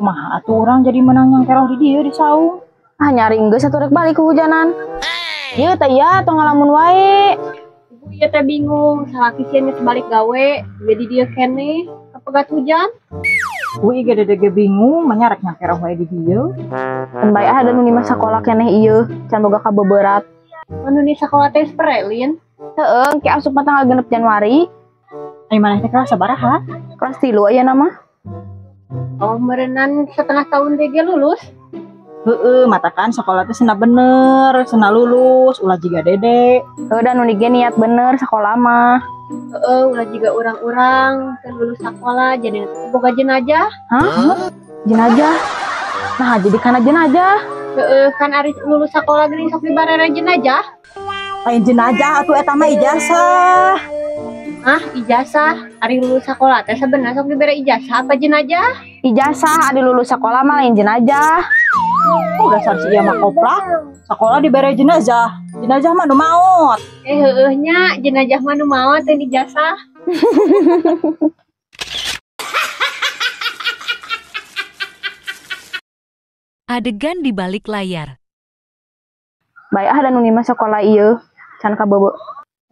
Mah atuh urang jadi menang yang keroh di dieu di saung. Ah nyaring geus atuh rek balik kehujanan. Ieu teh ya tong ngalamun wae. Ibu ieu teh bingung, salaki sieun geus balik gawe, jadi dieu keneh kapegat hujan. Ui ge dede ge bingung, manya rek nyangkeroh wae di dieu. Keun bae ah da nu mah sakola keneh ieu, can boga kabeberat. Anu ni sakola teh spre lin. Heeh, engke asup mah tanggal 6 Januari. Ai maneh teh kelas sabaraha? Kelas 3 ayeuna mah. Oh, merenan setengah tahun deh lulus. Heeh, matakan sekolah teh sena bener, sena lulus, ulah jiga dede. Heuh, dan nu ge niat bener sekolah mah. Heeh, ulah jiga urang-urang teu lulus sekolah jadi boga jenazah. Hah? Jenazah? Nah, jadi kana jenazah. Heeh, kan ari lulus sekolah geuning sok dibarere jenazah. Lain jenazah atuh eta mah ijazah. Ah, ijazah. Ari lulus sekolah teh sebenarnya sok dibere ijazah apa jenazah? Ijazah, ari lulus sekolah mah lain jenazah. Oh, dasar si ieu mah koplak. Sekolah dibere jenazah. Jenazah mah nu maot. Heueuh nya, jenazah mah nu maot teh ijazah. Adegan di balik layar. Bae ah da nu mah sekolah ieu, can kabeubeut.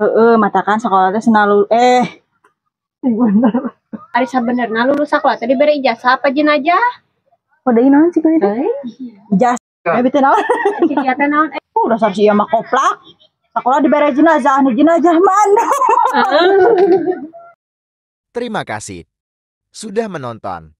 Heeh, matakan sekolah teh sena bener. Ari sabenerna lulus sekolah teh dibere ijazah apa jenazah? Oh, deui naon sih teh? Ijazah. Teh naon? Ijazah teh naon? Oh, dasar si ieu mah koplak. Sekolah dibere jenazah, nu jenazah mana? Terima kasih sudah menonton.